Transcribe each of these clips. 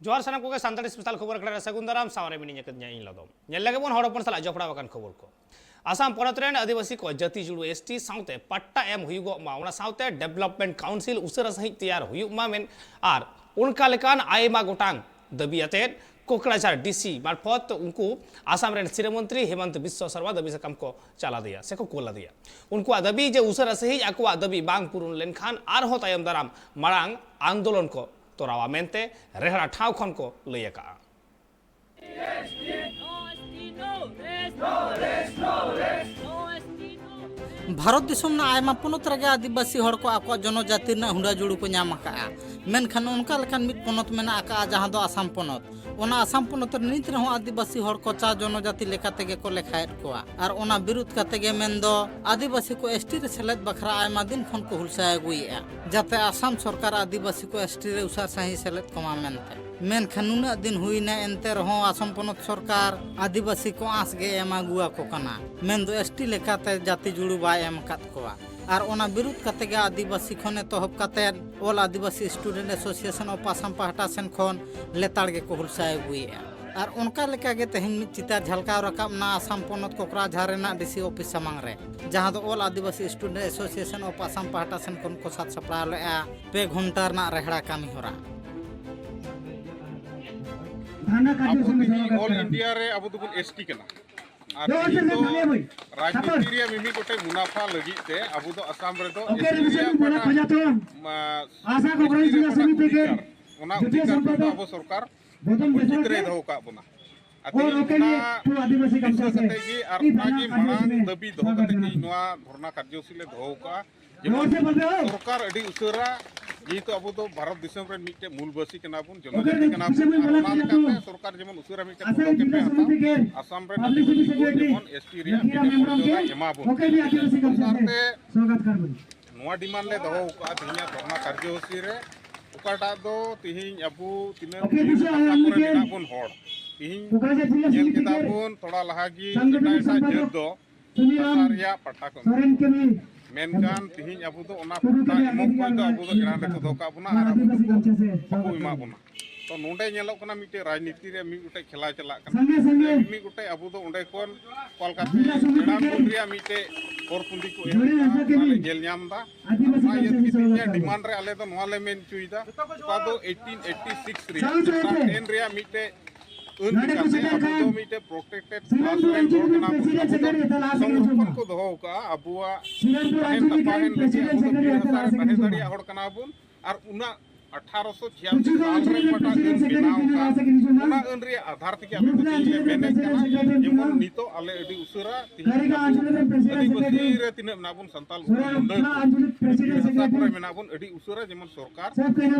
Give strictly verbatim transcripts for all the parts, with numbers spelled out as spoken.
ᱡᱚᱦᱟᱨ ᱥᱟᱱᱟᱢ ᱠᱚᱜᱮ, ᱥᱟᱱᱛᱟᱲᱤ ᱥᱯᱮᱥᱟᱞ ᱠᱷᱚᱵᱚᱨ ᱟᱠᱷᱲᱟ ᱨᱮ ᱥᱟᱹᱜᱩᱱ ᱫᱟᱨᱟᱢ᱾ ᱥᱟᱶ ᱨᱮ ᱢᱤᱱᱟᱹᱧ ᱟᱠᱟᱫᱤᱧᱟ ᱤᱧ ᱞᱚᱫᱚᱢ᱾ ᱧᱮᱞ ᱞᱮᱜᱮ ᱵᱚᱱ ᱦᱚᱲ ᱦᱚᱯᱚᱱ ᱥᱟᱞᱟᱜ ᱡᱚᱯᱲᱟᱣ ᱟᱠᱟᱱ ᱠᱷᱚᱵᱚᱨ ᱠᱚ᱾ ᱟᱥᱟᱢ ᱯᱚᱱᱚᱛ ᱨᱮᱱ ᱟᱹᱫᱤᱵᱟᱹᱥᱤ ᱠᱚ ᱡᱟᱹᱛᱤ ᱡᱩᱲᱩ, ᱮᱥ ᱴᱤ, ᱥᱟᱶᱛᱮ ᱯᱟᱴᱴᱟ ᱮᱢ ᱦᱩᱭᱩᱜᱚᱜ ᱢᱟ, ᱚᱱᱟ ᱥᱟᱶᱛᱮ ᱰᱮᱵᱷᱞᱚᱯᱢᱮᱱᱴ ᱠᱟᱣᱩᱱᱥᱤᱞ ᱩᱥᱟᱹᱨᱟ ᱥᱟᱺᱦᱤᱡ ᱛᱮᱭᱟᱨ ᱦᱩᱭᱩᱜ ᱢᱟ ᱢᱮᱱ ᱟᱨ ᱚᱱᱠᱟ ᱞᱮᱠᱟᱱ ᱟᱭᱢᱟ ᱜᱚᱴᱟᱝ ᱫᱟᱹᱵᱤ ᱟᱛᱮᱫ ᱠᱳᱠᱲᱟᱡᱷᱟᱲ ᱰᱤ ᱥᱤ ᱢᱟᱨᱯᱷᱚᱛ ᱩᱱᱠᱩ ᱟᱥᱟᱢ ᱨᱮᱱ ᱥᱤᱨᱟᱹ ᱢᱚᱱᱛᱨᱤ ᱦᱮᱢᱚᱱᱛ ᱵᱤᱥᱥᱚ ᱥᱚᱨᱢᱟ ᱫᱟᱹᱵᱤ ᱥᱟᱠᱟᱢ ᱠᱚ ᱪᱟᱞ ᱟᱫᱮᱭᱟ ᱥᱮᱠᱚ ᱠᱩᱞ ᱟᱫᱮᱭᱟ᱾ ᱩᱱᱠᱩᱣᱟᱜ ᱫᱟᱹᱵᱤ ᱡᱮ ᱩᱥᱟᱹᱨᱟ ᱥᱟᱺᱦᱤᱡ ᱟᱠᱚᱣᱟᱜ ᱫᱟᱹᱵᱤ ᱵᱟᱝ ᱯᱩᱨᱩᱱ ᱞᱮᱱᱠᱷᱟᱱ ᱟᱨᱦᱚᱸ ᱛᱟᱭᱚᱢ ᱫᱟᱨᱟᱢ ᱢᱟᱲᱟᱝ ᱟᱱᱫᱳᱞᱚᱱ ᱠᱚ ᱛᱚᱨᱟᱣᱟ ᱢᱮᱱᱛᱮ ᱨᱮᱦᱲᱟ ᱴᱷᱟᱶ ᱠᱷᱚᱱ ᱠᱚ ᱞᱟᱹᱭ ᱟᱠᱟᱜᱼᱟ᱾ ᱵᱷᱟᱨᱚᱛ ᱫᱤᱥᱚᱢ ᱨᱮᱱᱟᱜ ᱟᱭᱢᱟ ᱯᱚᱱᱚᱛ ᱨᱮᱜᱮ ᱟᱹᱫᱤᱵᱟᱹᱥᱤ ᱦᱚᱲ ᱠᱚ ᱟᱠᱚᱣᱟᱜ ᱡᱚᱱᱚᱡᱟᱹᱛᱤ ᱨᱮᱱᱟᱜ ᱦᱩᱸᱰᱟᱹ ᱡᱩᱲᱩ ᱠᱚ ᱧᱟᱢ ᱟᱠᱟᱫᱼᱟ᱾ ᱢᱮᱱᱠᱷᱟᱱ ᱚᱱᱠᱟ ᱞᱮᱠᱟᱱ ᱢᱤᱫ ᱯᱚᱱᱚᱛ ᱢᱮᱱᱟᱜ ᱟᱠᱟᱫᱼᱟ, ᱡᱟᱦᱟᱸ ᱫᱚ ᱟᱥᱟᱢ ᱯᱚᱱᱚᱛ᱾ ᱚᱱᱟ ᱟᱥᱟᱢ ᱯᱚᱱᱚᱛ ᱨᱮ ᱱᱤᱛ ᱨᱮᱦᱚᱸ ᱟᱹᱫᱤᱵᱟᱹᱥᱤ ᱦᱚᱲ ᱠᱚ ᱪᱟ ᱡᱚᱱᱚᱡᱟᱹᱛᱤ ᱞᱮᱠᱟ ᱛᱮᱜᱮ ᱠᱚ ᱞᱮᱠᱷᱟᱭᱮᱫ ᱠᱚᱣᱟ᱾ ᱟᱨ ᱚᱱᱟ ᱵᱤᱨᱩᱫᱷ ᱠᱟᱛᱮ ᱜᱮ ᱢᱮᱱᱫᱚ ᱟᱹᱫᱤᱵᱟᱹᱥᱤ ᱠᱚ ᱮᱥ ᱴᱤ ᱨᱮ ᱥᱮᱞᱮᱫ ᱵᱟᱠᱷᱨᱟ ᱟᱭᱢᱟ ᱫᱤᱱ ᱠᱷᱚᱱ ᱠᱚ ᱦᱩᱞᱥᱟᱹᱭ ᱟᱹᱜᱩᱭᱮᱫᱼᱟ, ᱡᱟᱛᱮ ᱟᱥᱟᱢ ᱥᱚᱨᱠᱟᱨ ᱟᱹᱫᱤᱵᱟᱹᱥᱤ ᱠᱚ ᱮᱥ ᱴᱤ ᱨᱮ ᱩᱥᱟᱹᱨ ᱥᱟᱺᱦᱤᱡ ᱥᱮᱞᱮᱫ ᱠᱚᱢᱟ ᱢᱮᱱᱛᱮ᱾ ᱢᱮᱱᱠᱷᱟᱱ ᱱᱩᱱᱟᱹᱜ ᱫᱤᱱ ᱦᱩᱭᱱᱟ, ᱮᱱᱛᱮ ᱨᱮᱦᱚᱸ ᱟᱥᱟᱢ ᱯᱚᱱᱚᱛ ᱥᱚᱨᱠᱟᱨ ᱟᱹᱫᱤᱵᱟᱹᱥᱤ ᱠᱚ ᱟᱸᱥ ᱜᱮ ᱮᱢ ᱟᱹᱜᱩ ᱟᱠᱚ ᱠᱟᱱᱟ, ᱢᱮᱱᱫᱚ ᱮᱥ ᱴᱤ ᱞᱮᱠᱟᱛᱮ ᱡᱟᱹᱛᱤ ᱡᱩᱲᱩ ᱵᱟᱭ ᱮᱢ ᱟᱠᱟᱫ ᱠᱚᱣᱟ᱾ ᱟᱨ ᱚᱱᱟ ᱵᱤᱨᱩᱫᱷ ᱠᱟᱛᱮ ᱜᱮ ᱟᱹᱫᱤᱵᱟᱹᱥᱤ ᱠᱷᱚᱱ ᱮᱛᱚᱦᱚᱵ ᱠᱟᱛᱮ All Adivasi Student Association of Assam ᱯᱟᱦᱴᱟ ᱥᱮᱱ ᱠᱷᱚᱱ ᱞᱮᱛᱟᱲ ᱜᱮᱠᱚ ᱦᱩᱞᱥᱟᱹᱭ ᱟᱹᱜᱩᱭᱮᱫᱼᱟ᱾ ᱟᱨ ᱚᱱᱠᱟ ᱞᱮᱠᱟ ᱜᱮ ᱛᱮᱦᱮᱧ ᱢᱤᱫ ᱪᱤᱛᱟᱹᱨ ᱡᱷᱟᱞᱠᱟᱣ ᱨᱟᱠᱟᱵ ᱮᱱᱟ ᱟᱥᱟᱢ ᱯᱚᱱᱚᱛ ᱠᱚᱠᱨᱟᱡᱷᱟᱨ ᱨᱮᱱᱟᱜ ᱰᱤ ᱥᱤ ᱚᱯᱷᱤᱥ ᱥᱟᱢᱟᱝ ᱨᱮ, ᱡᱟᱦᱟᱸ ᱫᱚ All Adivasi Student Association of Assam ᱯᱟᱦᱴᱟ ᱥᱮᱱ ᱠᱷᱚᱱ ᱠᱚ ᱥᱟᱛ ᱥᱟᱯᱲᱟᱣ ᱞᱮᱫᱼᱟ ᱯᱮ ᱜᱷᱚᱱᱴᱟ ᱨᱮᱱᱟᱜ ᱨᱮᱦᱲᱟ ᱠᱟᱹᱢᱤ ᱦᱚᱨᱟ᱾ ᱟᱵᱚ ᱛᱮᱦᱮᱧ ᱚᱞ ᱤᱱᱰᱤᱭᱟ ᱨᱮ ᱟᱵᱚ ᱫᱚᱵᱚᱱ ᱮᱥ ᱴᱤ ᱠᱟᱱᱟ᱾ ᱟᱨ ᱛᱮᱦᱮᱧ ᱫᱚ ᱨᱟᱡᱽᱱᱤᱛᱤ ᱨᱮᱭᱟᱜ ᱢᱤᱢᱤᱫ ᱜᱚᱴᱮᱡ ᱢᱩᱱᱟᱯᱷᱟ ᱞᱟᱹᱜᱤᱫ ᱛᱮ ᱟᱵᱚ ᱫᱚ ᱟᱥᱟᱢ ᱨᱮᱫᱚ ᱮᱥ ᱴᱤ ᱨᱮᱭᱟᱜ ᱚᱠᱟᱴᱟᱜ, ᱢᱟ, ᱮᱥ ᱴᱤ ᱨᱮᱭᱟᱜ ᱚᱠᱟᱴᱟᱜ ᱚᱫᱷᱤᱠᱟᱨ, ᱚᱱᱟ ᱚᱫᱷᱤᱠᱟᱨ ᱠᱚᱫᱚ ᱟᱵᱚ ᱥᱚᱨᱠᱟᱨ ᱵᱚᱧᱪᱤᱛ ᱨᱮᱭ ᱫᱚᱦᱚ ᱠᱟᱜ ᱵᱚᱱᱟ᱾ ᱟᱨ ᱛᱮᱦᱮᱧ ᱚᱱᱟ ᱫᱤᱥᱟᱹ ᱠᱟᱛᱮ ᱜᱮ ᱟᱨ ᱚᱱᱟ ᱜᱮ ᱢᱟᱲᱟᱝ ᱫᱟᱹᱵᱤ ᱫᱚᱦᱚ ᱠᱟᱛᱮ ᱛᱮᱦᱮᱧ ᱱᱚᱣᱟ ᱫᱷᱚᱨᱱᱟ ᱠᱟᱨᱡᱚᱥᱩᱪᱤ ᱞᱮ ᱫᱚᱦᱚ ᱠᱟᱜᱼᱟ᱾ ᱡᱮᱢᱚᱱ ᱥᱚᱨᱠᱟᱨ ᱟᱹᱰᱤ ᱩᱥᱟᱹᱨᱟ, ᱡᱮᱦᱮᱛᱩ ᱟᱵᱚ ᱫᱚ ᱵᱷᱟᱨᱚᱛ ᱫᱤᱥᱚᱢ ᱨᱮᱱ ᱢᱤᱫᱴᱮᱱ ᱢᱩᱞᱵᱟᱹᱥᱤ ᱠᱟᱱᱟ ᱵᱚᱱ, ᱡᱚᱱᱚᱡᱟᱹᱛᱤ ᱠᱟᱱᱟ ᱵᱚᱱ, ᱟᱨ ᱚᱱᱟ ᱞᱮᱠᱟᱛᱮ ᱥᱚᱨᱠᱟᱨ ᱡᱮᱢᱚᱱ ᱩᱥᱟᱹᱨᱟ ᱢᱤᱫᱴᱮᱱ ᱯᱚᱫᱚᱠᱷᱮᱯ ᱮ ᱦᱟᱛᱟᱣ, ᱟᱥᱟᱢ ᱨᱮᱱ ᱟᱹᱫᱤᱵᱟᱹᱥᱤ ᱠᱚ ᱡᱮᱢᱚᱱ ᱮᱥ ᱴᱤ ᱨᱮᱭᱟᱜ ᱢᱤᱫᱴᱮᱱ ᱢᱚᱨᱡᱟᱫᱟ ᱮᱢᱟ ᱵᱚᱱ᱾ ᱫᱚᱥᱟᱨ ᱛᱮ ᱱᱚᱣᱟ ᱰᱤᱢᱟᱱᱰ ᱞᱮ ᱫᱚᱦᱚ ᱟᱠᱟᱫᱼᱟ ᱛᱮᱦᱮᱧᱟᱜ ᱫᱷᱚᱨᱱᱟ ᱠᱟᱨᱡᱚᱥᱩᱪᱤ ᱨᱮ, ᱚᱠᱟᱴᱟᱜ ᱫᱚ ᱛᱮᱦᱮᱧ ᱟᱵᱚ ᱛᱤᱱᱟᱹᱜ ᱵᱷᱟᱥᱟ ᱠᱚᱨᱮ ᱢᱮᱱᱟᱜ ᱵᱚᱱ ᱦᱚᱲ, ᱛᱮᱦᱮᱧ ᱧᱮᱞ ᱠᱮᱫᱟ ᱵᱚᱱ ᱛᱷᱚᱲᱟ ᱞᱟᱦᱟ ᱜᱮ ᱮᱴᱟᱜ ᱮᱴᱟᱜ ᱡᱟᱹᱛ ᱫᱚ ᱦᱟᱥᱟ ᱨᱮᱭᱟᱜ ᱯᱟᱴᱴᱟ ᱠᱚ ᱮᱢᱟ ᱠᱚ᱾ ᱢᱮᱱᱠᱷᱟᱱ ᱛᱮᱦᱮᱧ ᱟᱵᱚ ᱫᱚ ᱚᱱᱟ ᱯᱟᱴᱴᱟ ᱮᱢᱚᱜ ᱠᱷᱚᱱ ᱫᱚ ᱟᱵᱚ ᱫᱚ ᱮᱲᱟᱝ ᱨᱮᱠᱚ ᱫᱚᱦᱚ ᱠᱟᱜ ᱵᱚᱱᱟ ᱟᱨ ᱟᱵᱚ ᱫᱚ ᱵᱟᱠᱚ ᱮᱢᱟ ᱵᱚᱱᱟ᱾ ᱛᱚ ᱱᱚᱰᱮ ᱧᱮᱞᱚᱜ ᱠᱟᱱᱟ ᱢᱤᱫᱴᱮᱡ ᱨᱟᱡᱽᱱᱤᱛᱤ ᱨᱮ ᱢᱤᱫ ᱜᱚᱴᱮᱡ ᱠᱷᱮᱞᱟ ᱪᱟᱞᱟᱜ ᱠᱟᱱᱟ᱾ ᱥᱚᱸᱜᱮ ᱥᱚᱸᱜᱮ ᱢᱤᱫ ᱜᱚᱴᱮᱡ ᱟᱵᱚ ᱫᱚ ᱚᱸᱰᱮ ᱠᱷᱚᱱ ᱠᱚᱞᱠᱟᱛᱟ ᱡᱮᱲᱟ ᱵᱚᱱ ᱨᱮᱭᱟᱜ ᱢᱤᱫᱴᱮᱡ ᱦᱚᱨ ᱯᱩᱸᱫᱤ ᱠᱚ ᱮᱢ ᱡᱩᱲᱤ ᱠᱟᱜᱼᱟ, ᱦᱚᱪᱚ ᱚᱱᱟ ᱞᱮ ᱠᱮᱫᱤᱧ᱾ ᱧᱮᱞ ᱧᱟᱢ ᱮᱫᱟ᱾ ᱟᱹᱫᱤᱵᱟᱹᱥᱤ ᱱᱚᱣᱟ ᱠᱟᱹᱢᱤ ᱤᱭᱟᱹ ᱥᱚᱸᱜᱮ ᱛᱤᱧᱟᱹ ᱥᱚᱸᱜᱮ ᱰᱤᱢᱟᱱᱰ ᱨᱮ ᱟᱞᱮ ᱫᱚ ᱱᱚᱣᱟ ᱞᱮ ᱢᱮᱱ ᱦᱚᱪᱚᱭᱮᱫᱟ, ᱚᱠᱟ ᱫᱚ ᱮᱭᱤᱴᱤᱱ ᱮᱭᱤᱴᱤ ᱥᱤᱠᱥ ᱨᱮᱭᱟᱜ ᱥᱟᱶᱛᱮ ᱪᱮᱯᱴᱟᱨ ᱴᱮᱱ ᱨᱮᱭᱟᱜ ᱢᱤᱫᱴᱮᱡ ᱟᱹᱱ ᱱᱚᱰᱮ ᱠᱚ ᱞᱮᱠᱟᱛᱮ ᱥᱮᱴᱮᱨ ᱟᱵᱚ ᱫᱚ ᱠᱟᱱ ᱢᱤᱫᱴᱮᱡ ᱯᱨᱚᱴᱮᱠᱴᱮᱰ ᱥᱤᱨᱟᱢᱯᱩᱨ ᱠᱞᱟᱥ ᱨᱮᱱ ᱦᱚᱲ ᱠᱟᱱᱟ ᱵᱚᱱ᱾ ᱥᱤᱨᱟᱢᱯᱩᱨ ᱥᱚᱝᱨᱚᱠᱷᱚᱱ ᱠᱚ ᱫᱚᱦᱚ ᱟᱠᱟᱫᱼᱟ ᱟᱵᱚᱣᱟᱜ ᱥᱤᱨᱟᱢᱯᱩᱨ ᱛᱟᱦᱮᱱ ᱟᱧᱪᱚᱞᱤᱠ ᱛᱟᱯᱟᱦᱮᱱ ᱨᱮᱱ ᱞᱟᱹᱜᱤᱫ ᱯᱨᱮᱥᱤᱰᱮᱱᱴ ᱟᱵᱚ ᱫᱚ ᱵᱤᱨ ᱥᱮᱠᱨᱮᱴᱟᱨᱤ ᱦᱟᱥᱟ ᱨᱮ ᱛᱟᱦᱮᱸ ᱫᱟᱲᱮᱭᱟᱜ ᱦᱚᱲ ᱠᱟᱱᱟ ᱵᱚᱱ᱾ ᱟᱨ ᱩᱱᱟᱹᱜ ᱟᱴᱷᱟᱨᱚᱥᱚ ᱪᱷᱤᱭᱟᱥᱤ ᱥᱟᱞ ᱨᱮ ᱚᱠᱟᱴᱟᱜ ᱟᱹᱱ ᱵᱮᱱᱟᱣ ᱟᱠᱟᱫ, ᱚᱱᱟ ᱟᱹᱱ ᱨᱮᱭᱟᱜ ᱟᱫᱷᱟᱨ ᱛᱮᱜᱮ ᱟᱵᱚ ᱫᱚ ᱛᱮᱦᱮᱧ ᱞᱮ ᱢᱮᱱᱮᱫ ᱠᱟᱱᱟ, ᱡᱮᱢᱚᱱ ᱱᱤᱛᱚᱜ ᱟᱞᱮ ᱟᱹᱰᱤ ᱩᱥᱟᱹᱨᱟ ᱛᱮᱦᱮᱧ ᱟᱵᱚ ᱟᱹᱫᱤᱵᱟᱹᱥᱤ ᱨᱮ ᱛᱤᱱᱟᱹᱜ ᱢᱮᱱᱟᱜ ᱵᱚᱱ ᱥᱟᱱᱛᱟᱞ ᱩᱱᱠᱩ ᱢᱩᱰᱟᱹ ᱠᱚ, ᱟᱹᱫᱤᱵᱟᱹᱥᱤ ᱦᱟᱥᱟ ᱠᱚᱨᱮ ᱢᱮᱱᱟᱜ ᱵᱚᱱ, ᱟᱹᱰᱤ ᱩᱥᱟᱹᱨᱟ ᱡᱮᱢᱚᱱ ᱥᱚᱨᱠᱟᱨ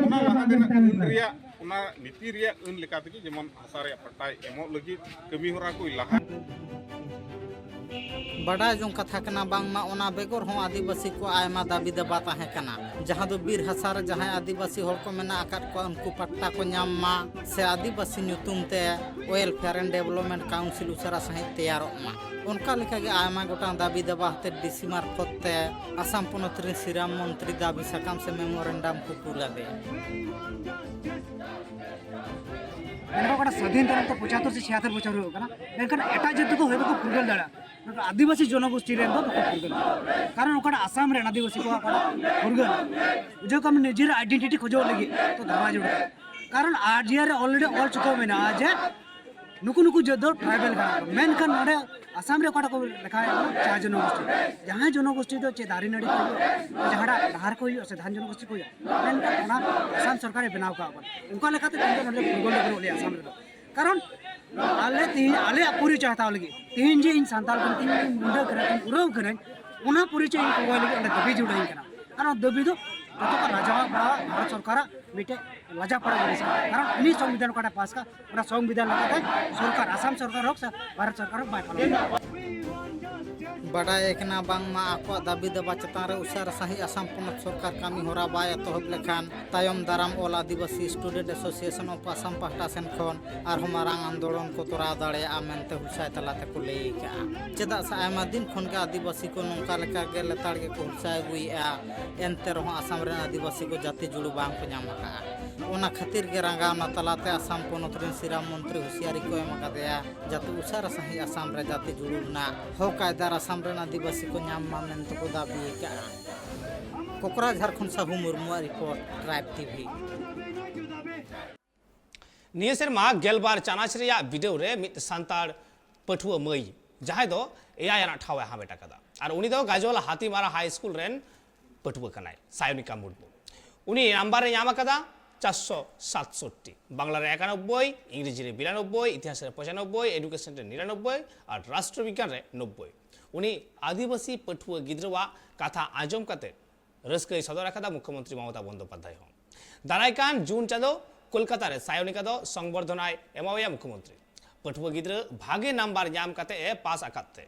ᱚᱱᱟ ᱞᱟᱦᱟ ᱛᱮᱱᱟᱜ ᱟᱹᱱ ᱨᱮᱭᱟᱜ, ᱚᱱᱟ ᱱᱤᱛᱤ ᱨᱮᱭᱟᱜ ᱟᱹᱱ ᱞᱮᱠᱟ ᱛᱮᱜᱮ ᱡᱮᱢᱚᱱ ᱦᱟᱥᱟ ᱨᱮᱭᱟᱜ ᱯᱟᱴᱴᱟᱭ ᱮᱢᱚᱜ ᱞᱟᱹᱜᱤᱫ ᱠᱟᱹᱢᱤ ᱦᱚᱨᱟ ᱠᱚᱭ ᱞᱟᱦᱟ᱾ ᱵᱟᱰᱟᱭ ᱡᱚᱝ ᱠᱟᱛᱷᱟ ᱠᱟᱱᱟ, ᱵᱟᱝᱢᱟ ᱚᱱᱟ ᱵᱮᱜᱚᱨ ᱦᱚᱸ ᱟᱹᱫᱤᱵᱟᱹᱥᱤ ᱠᱚ ᱟᱭᱢᱟ ᱫᱟᱹᱵᱤ ᱫᱟᱵᱟ ᱛᱟᱦᱮᱸ ᱠᱟᱱᱟ, ᱡᱟᱦᱟᱸ ᱫᱚ ᱵᱤᱨ ᱦᱟᱥᱟ ᱨᱮ ᱡᱟᱦᱟᱸᱭ ᱟᱹᱫᱤᱵᱟᱹᱥᱤ ᱦᱚᱲ ᱠᱚ ᱢᱮᱱᱟᱜ ᱟᱠᱟᱫ ᱠᱚᱣᱟ, ᱩᱱᱠᱩ ᱯᱟᱴᱴᱟ ᱠᱚ ᱧᱟᱢ ᱢᱟ ᱥᱮ ᱟᱹᱫᱤᱵᱟᱹᱥᱤ ᱧᱩᱛᱩᱢ ᱛᱮ Welfare and Development Council ᱩᱥᱟᱹᱨᱟ ᱥᱟᱺᱦᱤᱡ ᱛᱮᱭᱟᱨᱚᱜ ᱢᱟ᱾ ᱚᱱᱠᱟ ᱞᱮᱠᱟᱜᱮ ᱟᱭᱢᱟ ᱜᱚᱴᱟᱝ ᱫᱟᱹᱵᱤ ᱫᱟᱵᱟ ᱦᱟᱛᱮ ᱰᱤᱥᱤ ᱢᱟᱨᱯᱷᱚᱛ ᱛᱮ ᱟᱥᱟᱢ ᱯᱚᱱᱚᱛ ᱨᱮᱱ ᱥᱤᱨᱟᱢ ᱢᱚᱱᱛᱨᱤ ᱫᱟᱹᱵᱤ ᱥᱟᱠᱟᱢ ᱥᱮ ᱢᱮᱢᱳᱨᱮᱱᱰᱟᱢ ᱠᱚ ᱠᱩᱞ ᱟᱫᱮᱭᱟ᱾ ᱢᱮᱱ ᱜᱟᱱᱚᱜ ᱠᱟᱱᱟ, ᱥᱟᱫᱷᱤᱱ ᱛᱟᱭᱱᱚᱢ ᱛᱚ ᱯᱚᱸᱪᱟᱛᱛᱳᱨ ᱥᱮ ᱪᱷᱤᱭᱟᱛᱛᱳᱨ ᱵᱚᱪᱷᱚᱨ ᱦᱩᱭᱩᱜ ᱠᱟᱱᱟ, ᱢᱮᱱᱠᱷᱟᱱ ᱮᱴᱟᱜ ᱡᱟᱹᱛ ᱫᱚᱠᱚ ᱦᱚᱭᱛᱳ ᱠᱚ ᱯᱷᱩᱨᱜᱟᱹᱞ ᱫᱟᱲᱮᱭᱟᱜᱼᱟ, ᱢᱮᱱᱠᱷᱟᱱ ᱟᱹᱫᱤᱵᱟᱹᱥᱤ ᱡᱚᱱᱚᱜᱳᱥᱴᱤ ᱨᱮᱱ ᱫᱚ ᱵᱟᱠᱚ ᱯᱷᱩᱨᱜᱟᱹᱞ ᱫᱟᱲᱮᱭᱟᱜᱼᱟ᱾ ᱠᱟᱨᱚᱱ ᱚᱠᱟᱴᱟᱜ ᱟᱥᱟᱢ ᱨᱮᱱ ᱟᱹᱫᱤᱵᱟᱹᱥᱤ ᱠᱚᱣᱟᱜ ᱚᱠᱟᱴᱟᱜ ᱯᱷᱩᱨᱜᱟᱹᱞ, ᱵᱩᱡᱷᱟᱹᱣ ᱠᱟᱜ ᱢᱮ, ᱱᱤᱡᱮᱨᱟᱜ ᱟᱭᱰᱮᱱᱴᱤᱴᱤ ᱠᱷᱚᱡᱚᱜ ᱞᱟᱹᱜᱤᱫ ᱛᱚ ᱫᱷᱟᱨᱱᱟ ᱡᱟᱹᱨᱩᱲ ᱠᱟᱱᱟ᱾ ᱠᱟᱨᱚᱱ ᱟᱨ ᱡᱤ ᱟᱨ ᱨᱮ ᱚᱞᱨᱮᱰᱤ ᱚᱞ ᱪᱩᱠᱟᱹᱣ ᱢᱮᱱᱟᱜᱼᱟ ᱡᱮ ᱱᱩᱠᱩ ᱱᱩᱠᱩ ᱡᱟᱹᱛ ᱫᱚ ᱴᱨᱟᱭᱵᱟᱞ ᱠᱟᱱᱟ ᱠᱚ, ᱢᱮᱱᱠᱷᱟᱱ ᱱᱚᱰᱮ ᱟᱥᱟᱢ ᱨᱮ ᱚᱠᱟᱴᱟᱜ ᱠᱚ ᱞᱮᱠᱷᱟᱭᱮᱫ ᱠᱟᱱᱟ, ᱪᱟ ᱡᱚᱱᱚᱜᱳᱥᱴᱤ᱾ ᱡᱟᱦᱟᱸᱭ ᱡᱚᱱᱚᱜᱳᱥᱴᱤ ᱫᱚ ᱪᱮᱫ ᱫᱟᱨᱮ ᱱᱟᱹᱲᱤ ᱠᱚ ᱦᱩᱭᱩᱜᱼᱟ, ᱡᱟᱦᱟᱸᱴᱟᱜ ᱰᱟᱦᱟᱨ ᱠᱚ ᱦᱩᱭᱩᱜᱼᱟ ᱥᱮ ᱫᱷᱟᱱ ᱡᱚᱱᱚᱜᱳᱥᱴᱤ ᱠᱚ ᱦᱩᱭᱩᱜᱼᱟ, ᱢᱮᱱᱠᱷᱟᱱ ᱚᱱᱟ ᱟᱥᱟᱢ ᱥᱚᱨᱠᱟᱨᱮ ᱵᱮᱱᱟᱣ ᱠᱟᱜ ᱵᱚᱱᱟ᱾ ᱚᱱᱠᱟ ᱞᱮᱠᱟᱛᱮ ᱛᱮᱦᱮᱧ ᱫᱚ ᱱᱚᱰᱮ ᱯᱷᱩᱨᱜᱟᱹᱞ ᱫᱚ ᱵᱟᱹᱱᱩᱜ ᱞᱮᱭᱟ ᱟᱥᱟᱢ ᱨᱮᱫᱚ᱾ ᱠᱟᱨᱚᱱ ᱟᱞᱮ ᱛᱮᱦᱮᱧ ᱟᱞᱮᱭᱟᱜ ᱯᱚᱨᱤᱪᱚᱭ ᱦᱟᱛᱟᱣ ᱞᱟᱹᱜᱤᱫ, ᱛᱮᱦᱮᱧ ᱡᱮ ᱤᱧ ᱥᱟᱱᱛᱟᱲ ᱠᱟᱹᱱᱟᱹᱧ, ᱛᱮᱦᱮᱧ ᱤᱧ ᱢᱩᱱᱰᱟᱹ ᱠᱟᱹᱱᱟᱹᱧ, ᱛᱮᱦᱮᱧ ᱩᱨᱟᱹᱣ ᱠᱟᱹᱱᱟᱹᱧ, ᱚᱱᱟ ᱯᱚᱨᱤᱪᱚᱭ ᱤᱧ ᱠᱚᱠᱚᱭ ᱞᱟᱹᱜᱤᱫ ᱚᱸᱰᱮ ᱫᱟᱹᱵᱤ ᱡᱩᱲᱟᱹᱧ ᱠᱟᱱᱟ᱾ ᱟᱨ ᱚᱱᱟ ᱫᱟᱹᱵᱤ ᱫᱚ ᱡᱚᱛᱚ ᱠᱷᱚᱱ ᱞᱟᱡᱟᱣ ᱯᱟᱲᱟᱣ ᱵᱷᱟᱨᱚᱛ ᱥᱚᱨᱠᱟᱨᱟᱜ ᱢᱤᱫᱴᱮᱡ ᱞᱟᱡᱟᱣ ᱯᱟᱲᱟᱣ ᱡᱤᱱᱤᱥ ᱠᱟᱱᱟ᱾ ᱠᱟᱨᱚᱱ ᱩᱱᱤ ᱥᱚᱝᱵᱤᱫᱷᱟᱱ ᱚᱠᱟᱴᱟᱜ ᱯᱟᱥ ᱠᱟᱜ, ᱚᱱᱟ ᱥᱚᱝᱵᱤᱫᱷᱟᱱ ᱞᱮᱠᱟᱛᱮ ᱥᱚᱨᱠᱟᱨ, ᱟᱥᱟᱢ ᱥᱚᱨᱠᱟᱨ ᱦᱳᱠ ᱥᱮ ᱵᱷᱟᱨᱚᱛ ᱥᱚᱨᱠᱟᱨ ᱦᱳᱠ, ᱵᱟᱭ ᱯᱟᱞᱚᱱ ᱮᱫᱟ᱾ ᱵᱟᱰᱟᱭ ᱟᱠᱟᱱᱟ ᱵᱟᱝᱢᱟ ᱟᱠᱚᱣᱟᱜ ᱫᱟᱹᱵᱤ ᱫᱟᱵᱟ ᱪᱮᱛᱟᱱ ᱨᱮ ᱩᱥᱟᱹᱨᱟ ᱥᱟᱺᱦᱤᱡ ᱟᱥᱟᱢ ᱯᱚᱱᱚᱛ ᱥᱚᱨᱠᱟᱨ ᱠᱟᱹᱢᱤ ᱦᱚᱨᱟ ᱵᱟᱭ ᱮᱛᱚᱦᱚᱵ ᱞᱮᱠᱷᱟᱱ ᱛᱟᱭᱚᱢ ᱫᱟᱨᱟᱢ All Adivasi Student Association of Assam ᱯᱟᱦᱴᱟ ᱥᱮᱱ ᱠᱷᱚᱱ ᱟᱨᱦᱚᱸ ᱢᱟᱨᱟᱝ ᱟᱱᱫᱳᱞᱚᱱ ᱠᱚ ᱛᱚᱨᱟᱣ ᱫᱟᱲᱮᱭᱟᱜᱼᱟ ᱢᱮᱱᱛᱮ ᱦᱩᱞᱥᱟᱭ ᱛᱟᱞᱟ ᱛᱮᱠᱚ ᱞᱟᱹᱭ ᱟᱠᱟᱫᱼᱟ᱾ ᱪᱮᱫᱟᱜ ᱥᱮ ᱟᱭᱢᱟ ᱫᱤᱱ ᱠᱷᱚᱱ ᱜᱮ ᱟᱹᱫᱤᱵᱟᱹᱥᱤ ᱠᱚ ᱱᱚᱝᱠᱟ ᱞᱮᱠᱟ ᱜᱮ ᱞᱮᱛᱟᱲ ᱜᱮᱠᱚ ᱦᱩᱞᱥᱟᱭ ᱟᱹᱜᱩᱭᱮᱫᱼᱟ, ᱮᱱᱛᱮ ᱨᱮᱦᱚᱸ ᱟᱥᱟᱢ ᱨᱮᱱ ᱟᱹᱫᱤᱵᱟᱹᱥᱤ ᱠᱚ ᱡᱟᱹᱛᱤ ᱡᱩᱲᱩ ᱵᱟᱝ ᱠᱚ ᱧᱟᱢ ᱟᱠᱟᱫᱼᱟ᱾ ᱚᱱᱟ ᱠᱷᱟᱹᱛᱤᱨ ᱜᱮ ᱨᱟᱸᱜᱟᱣᱱᱟ ᱛᱟᱞᱟᱛᱮ ᱟᱥᱟᱢ ᱯᱚᱱᱚᱛ ᱨᱮᱱ ᱥᱤᱨᱟᱢ ᱢᱚᱱᱛᱨᱤ ᱦᱩᱥᱤᱭᱟᱨᱤ ᱠᱚ ᱮᱢ ᱟᱠᱟᱫᱮᱭᱟ, ᱡᱟᱛᱮ ᱩᱥᱟᱹᱨᱟ ᱥᱟᱺᱦᱤᱡ ᱟᱥᱟᱢ ᱨᱮ ᱡᱟᱹᱛᱤ ᱡᱩᱲᱩ ᱨᱮᱱᱟᱜ ᱦᱚᱠ ᱟᱭᱫᱟᱨ ᱟᱥᱟᱢ ᱨᱮᱱ ᱟᱹᱫᱤᱵᱟᱹᱥᱤ ᱠᱚ ᱧᱟᱢ ᱢᱟ ᱢᱮᱱᱛᱮ ᱠᱚ ᱫᱟᱹᱵᱤ ᱟᱠᱟᱫᱼᱟ᱾ ᱠᱚᱠᱨᱟᱡᱷᱟᱨ ᱠᱷᱚᱱ ᱥᱟᱦᱩ ᱢᱩᱨᱢᱩᱣᱟᱜ ᱨᱤᱯᱳᱨᱴ, ᱴᱨᱟᱭᱤᱵᱽ ᱴᱤᱵᱷᱤ᱾ ᱱᱤᱭᱟᱹ ᱥᱮᱨᱢᱟ ᱜᱮᱞᱵᱟᱨ ᱪᱟᱱᱟᱪ ᱨᱮᱭᱟᱜ ᱵᱤᱰᱟᱹᱣ ᱨᱮ ᱢᱤᱫ ᱥᱟᱱᱛᱟᱲ ᱯᱟᱹᱴᱷᱩᱣᱟᱹ ᱢᱟᱹᱭ, ᱡᱟᱦᱟᱸᱭ ᱫᱚ ᱮᱭᱟᱭ ᱟᱱᱟᱜ ᱴᱷᱟᱶ ᱮ ᱦᱟᱢᱮᱴ ᱟᱠᱟᱫᱟ, ᱟᱨ ᱩᱱᱤ ᱫᱚ ᱜᱟᱡᱚᱞ ᱦᱟᱛᱤᱢᱟᱨᱟ ᱦᱟᱭ ᱥᱠᱩᱞ ᱨᱮᱱ ᱯᱟᱹᱴᱷᱩᱣᱟᱹ ᱠᱟᱱᱟᱭ, ᱥᱟᱭᱚᱱᱤᱠᱟ ᱢᱩᱨᱢᱩ᱾ ᱩᱱᱤ ᱱᱟᱢᱵᱟᱨ ᱮ ᱧᱟᱢ ᱟᱠᱟᱫᱟ ᱪᱟᱨᱥᱚ ᱥᱟᱛᱥᱚᱴᱴᱤ, ᱵᱟᱝᱞᱟ ᱨᱮ ᱮᱠᱟᱱᱚᱵᱵᱳᱭ, ᱤᱝᱨᱮᱡᱤ ᱨᱮ ᱵᱤᱨᱟᱱᱚᱵᱵᱳᱭ, ᱤᱛᱤᱦᱟᱥ ᱨᱮ ᱯᱚᱸᱪᱟᱱᱚᱵᱵᱳᱭ, ᱮᱰᱩᱠᱮᱥᱚᱱ ᱨᱮ ᱱᱤᱨᱟᱱᱚᱵᱵᱳᱭ ᱟᱨ ᱨᱟᱥᱴᱨᱚ ᱵᱤᱜᱽᱜᱟᱱ ᱨᱮ ᱱᱚᱵᱵᱳᱭ᱾ ᱩᱱᱤ ᱟᱹᱫᱤᱵᱟᱹᱥᱤ ᱯᱟᱹᱴᱷᱩᱣᱟᱹ ᱜᱤᱫᱽᱨᱟᱹᱣᱟᱜ ᱠᱟᱛᱷᱟ ᱟᱸᱡᱚᱢ ᱠᱟᱛᱮ ᱨᱟᱹᱥᱠᱟᱹᱭ ᱥᱚᱫᱚᱨ ᱟᱠᱟᱫᱟ ᱢᱩᱠᱷᱭᱚᱢᱚᱱᱛᱨᱤ ᱢᱚᱢᱚᱛᱟ ᱵᱚᱱᱫᱳᱯᱟᱫᱽᱫᱷᱟᱭ ᱦᱚᱸ᱾ ᱫᱟᱨᱟᱭ ᱠᱟᱱ ᱡᱩᱱ ᱪᱟᱸᱫᱚ ᱠᱳᱞᱠᱟᱛᱟ ᱨᱮ ᱥᱟᱭᱚᱱᱤᱠᱟ ᱫᱚ ᱥᱚᱝᱵᱚᱨᱫᱷᱚᱱᱟᱭ ᱮᱢᱟᱣᱟᱭᱟ ᱢᱩᱠᱷᱭᱚᱢᱚᱱᱛᱨᱤ᱾ ᱯᱟᱹᱴᱷᱩᱣᱟᱹ ᱜᱤᱫᱽᱨᱟᱹ ᱵᱷᱟᱜᱮ ᱱᱟᱢᱵᱟᱨ ᱧᱟᱢ ᱠᱟᱛᱮ ᱮ ᱯᱟᱥ ᱟᱠᱟᱫ ᱛᱮ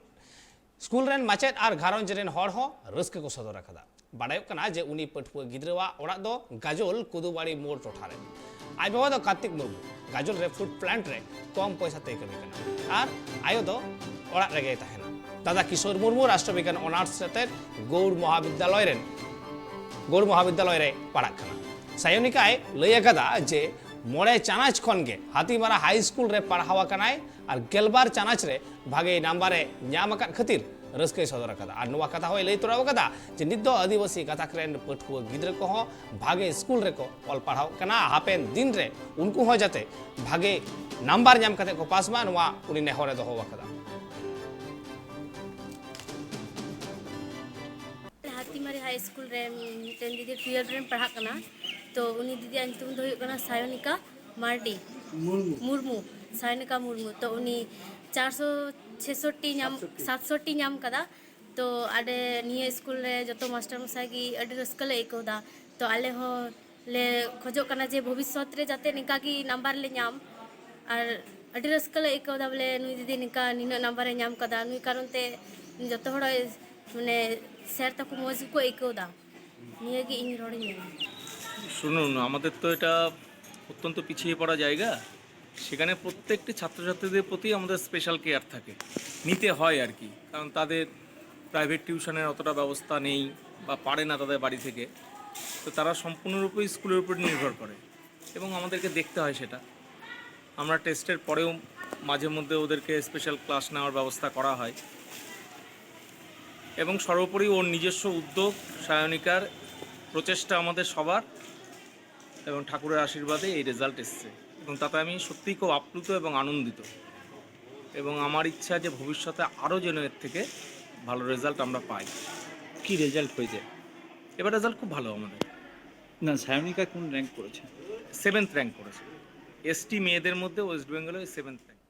ᱥᱠᱩᱞ ᱨᱮᱱ ᱢᱟᱪᱮᱫ ᱟᱨ ᱜᱷᱟᱨᱚᱸᱡᱽ ᱨᱮᱱ ᱦᱚᱲ ᱦᱚᱸ ᱨᱟᱹᱥᱠᱟᱹ ᱠᱚ ᱥᱚᱫᱚᱨ ᱟᱠᱟᱫᱟ᱾ ᱵᱟᱰᱟᱭᱚᱜ ᱠᱟᱱᱟ ᱡᱮ ᱩᱱᱤ ᱯᱟᱹᱴᱷᱩᱣᱟᱹ ᱜᱤᱫᱽᱨᱟᱹᱣᱟᱜ ᱚᱲᱟᱜ ᱫᱚ ᱜᱟᱡᱚᱞ ᱠᱩᱫᱩᱵᱟᱲᱤ ᱢᱳᱲ ᱴᱚᱴᱷᱟ ᱨᱮ᱾ ᱟᱡ ᱵᱟᱵᱟ ᱫᱚ ᱠᱟᱨᱛᱤᱠ ᱢᱩᱨᱢᱩ, ᱜᱟᱡᱚᱞ ᱨᱮ ᱯᱷᱩᱰ ᱯᱞᱟᱱᱴ ᱨᱮ ᱠᱚᱢ ᱯᱚᱭᱥᱟ ᱛᱮᱭ ᱠᱟᱹᱢᱤ ᱠᱟᱱᱟ ᱟᱨ ᱟᱭᱳ ᱫᱚ ᱚᱲᱟᱜ ᱨᱮᱜᱮᱭ ᱛᱟᱦᱮᱱᱟ᱾ ᱫᱟᱫᱟ ᱠᱤᱥᱳᱨ ᱢᱩᱨᱢᱩ ᱨᱟᱥᱴᱨᱚ ᱵᱤᱜᱽᱜᱟᱱ ᱚᱱᱟᱨᱥ ᱟᱛᱮᱫ ᱜᱳᱣᱲ ᱢᱚᱦᱟᱵᱤᱫᱽᱫᱟᱞᱚᱭ ᱨᱮᱱ ᱜᱳᱣᱲ ᱢᱚᱦᱟᱵᱤᱫᱽᱫᱟᱞᱚᱭ ᱨᱮ ᱯᱟᱲᱦᱟᱜ ᱠᱟᱱᱟ᱾ ᱥᱟᱭᱚᱱᱤᱠᱟᱭ ᱞᱟᱹᱭ ᱟᱠᱟᱫᱟ ᱡᱮ ᱢᱚᱬᱮ ᱪᱟᱱᱟᱪ ᱠᱷᱚᱱ ᱜᱮ ᱦᱟᱛᱤᱢᱟᱨᱟ ᱦᱟᱭ ᱥᱠᱩᱞ ᱨᱮ ᱯᱟᱲᱦᱟᱣ ᱟᱠᱟᱱᱟᱭ ᱟᱨ ᱜᱮᱞᱵᱟᱨ ᱪᱟᱱᱟᱪ ᱨᱮ ᱵᱷᱟᱜᱮ ᱱᱟᱢᱵᱟᱨ ᱮ ᱧᱟᱢ ᱟᱠᱟᱫ ᱠᱷᱟᱹᱛᱤᱨ ᱨᱟᱹᱥᱠᱟᱹᱭ ᱥᱚᱫᱚᱨ ᱟᱠᱟᱫᱟ᱾ ᱟᱨ ᱱᱚᱣᱟ ᱠᱟᱛᱷᱟ ᱦᱚᱸᱭ ᱞᱟᱹᱭ ᱛᱚᱨᱟ ᱟᱠᱟᱫᱟ ᱡᱮ ᱱᱤᱛ ᱫᱚ ᱟᱹᱫᱤᱵᱟᱹᱥᱤ ᱜᱟᱛᱟᱠ ᱨᱮᱱ ᱯᱟᱹᱴᱷᱩᱣᱟᱹ ᱜᱤᱫᱽᱨᱟᱹ ᱠᱚᱦᱚᱸ ᱵᱷᱟᱜᱮ ᱥᱠᱩᱞ ᱨᱮᱠᱚ ᱚᱞ ᱯᱟᱲᱦᱟᱣ ᱠᱟᱱᱟ᱾ ᱦᱟᱯᱮᱱ ᱫᱤᱱ ᱨᱮ ᱩᱱᱠᱩ ᱦᱚᱸ ᱡᱟᱛᱮ ᱵᱷᱟᱜᱮ ᱱᱟᱢᱵᱟᱨ ᱧᱟᱢ ᱠᱟᱛᱮ ᱠᱚ ᱯᱟᱥ ᱢᱟ, ᱱᱚᱣᱟ ᱩᱱᱤ ᱱᱮᱦᱚᱨ ᱮ ᱫᱚᱦᱚ ᱟᱠᱟᱫᱟ᱾ ᱦᱟᱛᱤᱢᱟᱨᱤ ᱦᱟᱭ ᱥᱠᱩᱞ ᱨᱮ ᱢᱤᱫᱴᱮᱱ ᱫᱤᱫᱤ ᱴᱩᱭᱮᱞᱵᱷ ᱨᱮᱢ ᱯᱟᱲᱦᱟᱜ ᱠᱟᱱᱟ᱾ ᱛᱚ ᱩᱱᱤ ᱫᱤᱫᱤᱭᱟᱜ ᱧᱩᱛᱩᱢ ᱫᱚ ᱦᱩᱭᱩᱜ ᱠᱟᱱᱟ ᱥᱟᱭᱚᱱᱤᱠᱟ ᱢᱟᱨᱰᱤ᱾ ᱢᱩᱨᱢᱩ᱾ ᱥᱟᱭᱚᱱᱤᱠᱟ ᱢᱩᱨᱢᱩ᱾ ᱛᱚ ᱩᱱᱤ ᱪᱟᱨᱥᱚ ᱪᱷᱮᱥᱚᱴᱴᱤ ᱧᱟᱢ ᱥᱟᱛᱥᱚᱴᱴᱤ ᱧᱟᱢ ᱠᱟᱫᱟ᱾ ᱛᱚ ᱟᱞᱮ ᱱᱤᱭᱟᱹ ᱥᱠᱩᱞ ᱨᱮ ᱡᱚᱛᱚ ᱢᱟᱥᱴᱟᱨ ᱢᱚᱥᱟᱭ ᱜᱮ ᱟᱹᱰᱤ ᱨᱟᱹᱥᱠᱟᱹ ᱞᱮ ᱟᱹᱭᱠᱟᱹᱣ ᱮᱫᱟ᱾ ᱛᱚ ᱟᱞᱮ ᱦᱚᱸ ᱞᱮ ᱠᱷᱚᱡᱚᱜ ᱠᱟᱱᱟ ᱡᱮ ᱵᱷᱚᱵᱤᱥᱥᱚᱛ ᱨᱮ ᱡᱟᱛᱮ ᱱᱤᱝᱠᱟ ᱜᱮ ᱱᱟᱢᱵᱟᱨ ᱞᱮ ᱧᱟᱢ᱾ ᱟᱨ ᱟᱹᱰᱤ ᱨᱟᱹᱥᱠᱟᱹ ᱞᱮ ᱟᱹᱭᱠᱟᱹᱣ ᱮᱫᱟ ᱵᱚᱞᱮ ᱱᱩᱭ ᱫᱤᱫᱤ ᱱᱤᱝᱠᱟ ᱱᱤᱱᱟᱹᱜ ᱱᱟᱢᱵᱟᱨ ᱮ ᱧᱟᱢ ᱠᱟᱫᱟ᱾ ᱱᱩᱭ ᱠᱟᱨᱚᱱ ᱛᱮ ᱡᱚᱛᱚ ᱦᱚᱲ ᱢᱟᱱᱮ ᱥᱮᱨ ᱛᱟᱠᱚ ᱢᱚᱡᱽ ᱜᱮᱠᱚ ᱟᱹᱭᱠᱟᱹᱣ ᱮᱫᱟ᱾ ᱱᱤᱭᱟᱹᱜᱮ ᱤᱧ ᱨᱚᱲᱤᱧ ᱢᱮᱱᱟ᱾ শুনুন, আমাদের তো এটা অত্যন্ত পিছিয়ে পড়া জায়গা, সেখানে প্রত্যেকটি ছাত্রছাত্রীদের প্রতি আমাদের স্পেশাল কেয়ার থাকে, নিতে হয় আর কি, কারণ তাদের প্রাইভেট টিউশনের অতটা ব্যবস্থা নেই বা পারে না তাদের বাড়ি থেকে। তো তারা সম্পূর্ণরূপে স্কুলের উপর নির্ভর করে এবং আমাদেরকে দেখতে হয় সেটা। আমরা টেস্টের পরেও মাঝে মধ্যে ওদেরকে স্পেশাল ক্লাস নেওয়ার ব্যবস্থা করা হয় এবং সর্বোপরি ওর নিজস্ব উদ্যোগ, সায়নিকার প্রচেষ্টা আমাদের সবার এবং ঠাকুরের আশীর্বাদে এই রেজাল্ট এসছে এবং তাতে আমি সত্যিই খুব আপ্লুত এবং আনন্দিত এবং আমার ইচ্ছা যে ভবিষ্যতে আরও যেন এর থেকে ভালো রেজাল্ট আমরা পাই। কি রেজাল্ট হয়েছে? এবার রেজাল্ট খুব ভালো আমাদের। না, সায়নিকা কোন র্যাঙ্ক করেছে? সেভেন্থ র্যাঙ্ক করেছে। এসটি মেয়েদের মধ্যে ওয়েস্ট বেঙ্গলে সেভেন্থ র্যাঙ্ক।